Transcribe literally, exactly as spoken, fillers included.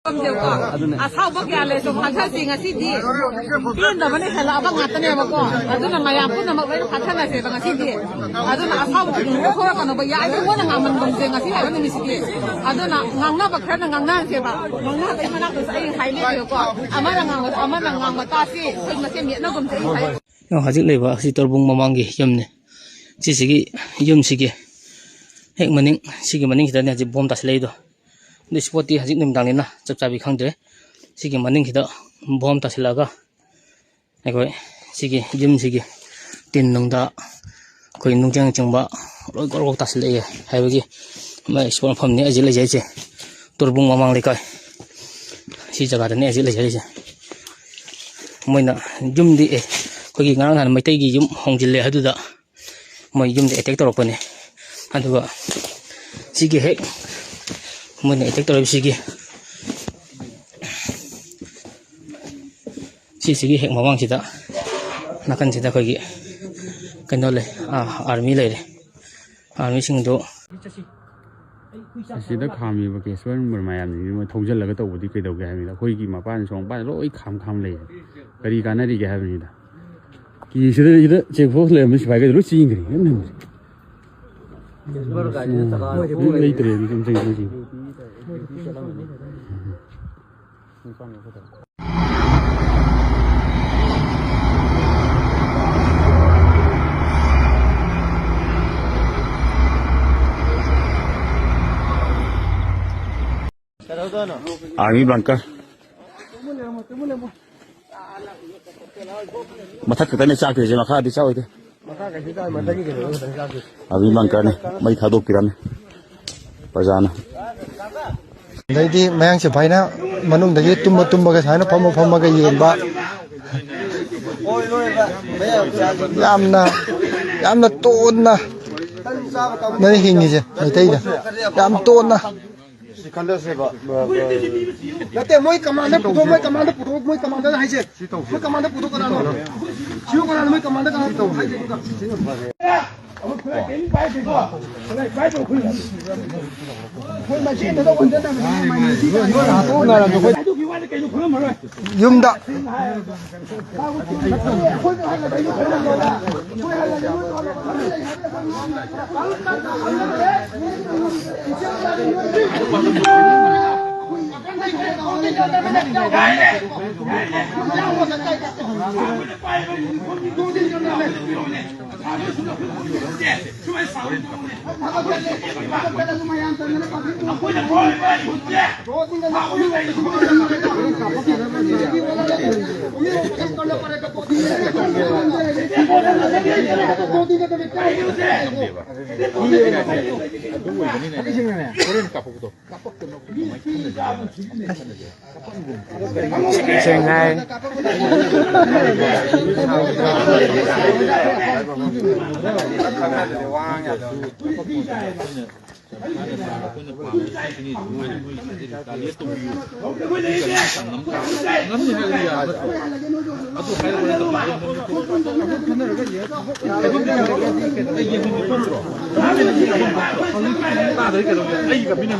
ꯈꯪꯗꯦꯕꯀꯣ꯫ ꯑꯗꯨꯅꯦ꯫ ꯑꯁꯥꯎꯕ ꯀꯌꯥ ꯂꯩꯔꯁꯨ ꯐꯥꯊꯁꯤ ꯉꯁꯤꯗꯤ꯫ ꯄꯦꯟꯗꯕꯅ ꯍꯦꯜꯂꯛꯑꯕ ꯉꯥꯛꯇꯅꯦꯕꯀꯣ꯫ ꯑꯗꯨꯅ ꯃꯌꯥꯝ ꯄꯨꯝꯅꯃꯛ ꯂꯣꯏꯅ ꯐꯥꯊꯅꯁꯦꯕ ꯉꯁꯤꯗꯤ꯫ ꯑꯗꯨꯅ ꯑꯁꯥꯎꯕ ꯈꯨꯗꯤꯡꯃꯛ ꯊꯣꯛꯂꯛꯀꯅꯣꯕ꯫ ꯌꯥꯔꯤꯕ ꯃꯣꯏꯅ ꯉꯥꯡꯃꯟꯒꯨꯝꯁꯦ ꯉꯁꯤ ꯍꯥꯏꯕ ꯅꯨꯃꯤꯠꯁꯤꯗꯤ꯫ ꯑꯗꯨꯅ ꯉꯥꯡꯅꯕ ꯈꯔꯅ ꯉꯥꯡꯅꯍꯟꯁꯦꯕ꯫ ꯉꯥꯡꯅꯕꯒꯤ ꯃꯅꯥꯛꯇꯁꯨ ꯑꯩ ꯍꯥꯏ ꯂꯩꯔꯦꯕꯀꯣ꯫ ꯑꯃꯅ ꯉꯥꯡꯕ, ꯑꯃꯅ ꯉꯥꯡꯕ ꯇꯥꯁꯤ꯫ ꯑꯩꯈꯣꯏ ꯃꯁꯦꯟ ꯌꯦꯠꯅꯒꯨꯝꯁꯦ ꯑꯩ ꯍꯥꯏ꯫ ꯌꯦꯡꯉꯣ, ꯍꯧꯖꯤꯛ ꯂꯩꯕ ꯑꯁꯤ ꯇꯣꯔꯕꯨꯡ ꯃꯃꯥꯡꯒꯤ ꯌꯨꯝꯅꯤ꯫ ꯁꯤꯁꯤꯒꯤ ꯌꯨꯝꯁꯤꯒꯤ ꯍꯦꯛ ꯃꯅꯤꯡ, ꯁꯤꯒꯤ ꯃꯅꯤꯡꯁꯤꯗꯅꯦ ꯍꯧꯖꯤꯛ ꯕꯣꯝ ꯇꯥꯁꯤꯜꯂꯛꯏꯗꯣ꯫ ꯑꯗꯨ ꯏꯁꯄꯣꯠꯇꯤ ꯍꯧꯖꯤꯛ ꯅꯨꯃꯤꯗꯥꯡꯅꯤꯅ ꯆꯞ ꯆꯥꯕꯤ ꯈꯪꯗ꯭ꯔꯦ꯫ ꯁꯤꯒꯤ ꯃꯅꯤꯡꯁꯤꯗ ꯕꯣꯝ ꯇꯥꯁꯤꯜꯂꯛꯑꯒ ꯑꯩꯈꯣꯏ ꯁꯤꯒꯤ ꯌꯨꯝꯁꯤꯒꯤ ꯇꯤꯟ ꯅꯨꯡꯗ ꯑꯩꯈꯣꯏ ꯅꯨꯡꯖꯪꯅꯆꯤꯡꯕ ꯂꯣꯏ ꯒꯣꯔ ꯒꯣꯔ ꯇꯥꯁꯤꯜꯂꯛꯑꯦ ꯍꯥꯏꯕꯒꯤ ꯃꯥꯏ ꯏꯁꯄꯣꯠ ꯃꯐꯝꯅꯤ ꯑꯩ ꯍꯧꯖꯤꯛ ꯂꯩꯖꯔꯤꯁꯦ꯫ ꯇꯣꯔꯕꯨꯡ ꯃꯃꯥꯡ ꯂꯩꯀꯥꯏ꯫ ꯁꯤ ꯖꯒꯥꯗꯅꯦ ꯍꯧꯖꯤꯛ ꯂꯩꯖꯔꯤꯁꯦ꯫ ꯃꯣꯏꯅ ꯌꯨꯝꯗꯤ, ꯑꯦ, ꯑꯩꯈꯣꯏꯒꯤ ꯉꯔꯥꯡ ꯅꯍꯥꯟ ꯃꯩꯇꯩꯒꯤ ꯌꯨꯝ ꯍꯣꯡꯖꯤꯜꯂꯦ, ꯑꯗꯨꯗ ꯃꯣꯏ ꯌꯨꯝꯗ ꯑꯦꯇꯦꯛ ꯇꯧꯔꯛꯄꯅꯦ꯫ ꯑꯗꯨꯒ ꯁꯤꯒꯤ ꯍꯦꯛ ꯃꯣꯏꯅ ꯑꯦꯇꯦꯛ ꯇꯧꯔꯛꯏꯕꯁꯤꯒꯤ ꯁꯤꯁꯤꯒꯤ ꯍꯦꯛ ꯃꯃꯥꯡꯁꯤꯗ, ꯅꯥꯀꯟꯁꯤꯗ ꯑꯩꯈꯣꯏꯒꯤ ꯀꯩꯅꯣ ꯂꯩ, ꯑꯥ, ꯑꯥꯔꯃꯤ ꯂꯩꯔꯦ꯫ ꯑꯥꯔꯃꯤꯁꯤꯡꯗꯨ ꯑꯁꯤꯗ ꯈꯥꯝꯃꯤꯕ ꯀꯦꯁꯣꯟ ꯃꯌꯥꯝꯁꯤꯡꯁꯤ ꯃꯣꯏ ꯊꯧꯖꯤꯜꯂꯒ ꯇꯧꯕꯗꯤ ꯀꯩꯗꯧꯒꯦ ꯍꯥꯏꯕꯅꯤꯗ? ꯑꯩꯈꯣꯏꯒꯤ ꯃꯄꯥꯟ ꯁꯣꯝ ꯃꯄꯥꯟ ꯂꯣꯏ ꯈꯥꯝ ꯈꯥꯝ ꯂꯩꯌꯦ꯫ ꯀꯔꯤ ꯀꯥꯟꯅꯔꯤꯒꯦ ꯍꯥꯏꯕꯅꯤꯗ? ꯀꯤꯁꯤꯗ ꯁꯤꯗ ꯆꯦꯛ ꯄꯣꯁ ꯂꯩꯔꯝꯕ ꯁꯤꯐꯥꯏꯈꯩꯗꯣ ꯂꯣꯏ ꯆꯦꯟꯈ꯭ꯔꯦ꯫ ꯀꯩꯝ ꯂꯩꯍꯧꯗ꯭ꯔꯦ꯫ ꯃꯣꯏ ꯂꯩꯇ꯭ꯔꯦ ꯑꯗꯨ ꯆꯨꯝ ꯆꯨꯝ ꯆꯨꯝ꯫ Army bunker. ꯃꯊꯛ ꯈꯛꯇꯅꯦ ꯆꯥꯛꯇꯣꯏꯁꯦ, ꯃꯈꯥꯗꯤ ꯆꯥꯛꯑꯣꯏꯗꯦ꯫ ꯑꯥꯔꯃꯤ ꯕꯪꯀꯔꯅꯦ, ꯃꯩ ꯊꯥꯗꯣꯛꯄꯤꯔꯝꯃꯦ ꯄ꯭ꯔꯖꯥꯅ꯫ ꯑꯗꯩꯗꯤ ꯃꯌꯥꯡ ꯁꯤꯐꯥꯏꯅ ꯃꯅꯨꯡꯗꯒꯤ ꯇꯨꯝꯃ ꯇꯨꯝꯃꯒ ꯁꯨꯃꯥꯏꯅ ꯐꯝꯃ ꯐꯝꯃꯒ ꯌꯦꯡꯕ꯫ ꯌꯥꯝꯅ, ꯌꯥꯝꯅ ꯇꯣꯟꯅ ꯅꯣꯏ ꯍꯤꯡꯉꯤꯁꯦ ꯃꯩꯇꯩꯗ꯫ ꯌꯥꯝ ꯇꯣꯟꯅ꯫ ꯅꯠꯇꯦ, ꯃꯣꯏ ꯀꯃꯥꯟꯗ ꯄꯨꯊꯣꯛ, ꯃꯣꯏ ꯀꯃꯥꯟꯗ ꯄꯨꯊꯣꯛ, ꯃꯣꯏ ꯀꯃꯥꯟꯗ ꯍꯥꯏꯁꯦ꯫ ꯃꯣꯏ ꯀꯃꯥꯟꯗ ꯄꯨꯊꯣꯛ ꯀꯅꯥꯅꯣ? ꯁꯤꯌꯨ ꯀꯅꯥꯅꯣ? ꯃꯣꯏ ꯀꯃꯥꯟꯗ ꯀꯅꯥꯅꯣ? ꯍꯥꯏꯁꯦ ꯑꯗꯨꯒ꯫ ꯑꯩꯈꯣꯏ ꯈꯨꯠꯂꯥꯏ ꯀꯔꯤꯝ ꯄꯥꯏꯗꯦꯀꯣ꯫ ꯈꯨꯠꯂꯥꯏ ꯄꯥꯏꯗꯕ ꯑꯩꯈꯣꯏ꯫ ꯑꯩꯈꯣꯏ ꯃꯁꯦꯟꯗ ꯂꯧ ꯍꯟꯖꯅꯕꯅꯤꯅ ꯃꯥꯏ ꯅꯨꯄꯤ ꯇꯥꯔꯦ꯫ ꯍꯥꯏꯗꯨꯒꯤ ꯋꯥꯗꯤ ꯀꯩꯅꯣ ꯈꯪꯉꯝꯃꯔꯣꯏ꯫ ꯌꯨꯝꯗ꯫ ꯑꯩꯈꯣꯏ ꯍꯜꯂꯒ ꯌꯨꯝ ꯍꯜꯂꯒ ꯑꯩꯈꯣꯏ ꯍꯜꯂꯒ ꯌꯨꯝ ꯍꯜꯂꯒ ꯁꯦꯡꯉꯥꯏ꯫ ꯉꯝꯅꯤ ꯍꯥꯏꯔꯗꯤ ꯌꯥꯕ ꯅꯠꯇ꯭ꯔꯣ? ꯑꯗꯨ ꯍꯥꯏꯔꯛꯄ ꯅꯠꯇ꯭ꯔꯣ? ꯑꯩ ꯌꯦꯡꯍꯟꯒꯦ ꯈꯣꯠꯇ꯭ꯔꯣ? ꯇꯥꯗ꯭ꯔꯗꯤ ꯀꯩꯗꯧꯒꯦ? ꯑꯩꯒꯤ ꯀꯃꯤꯅ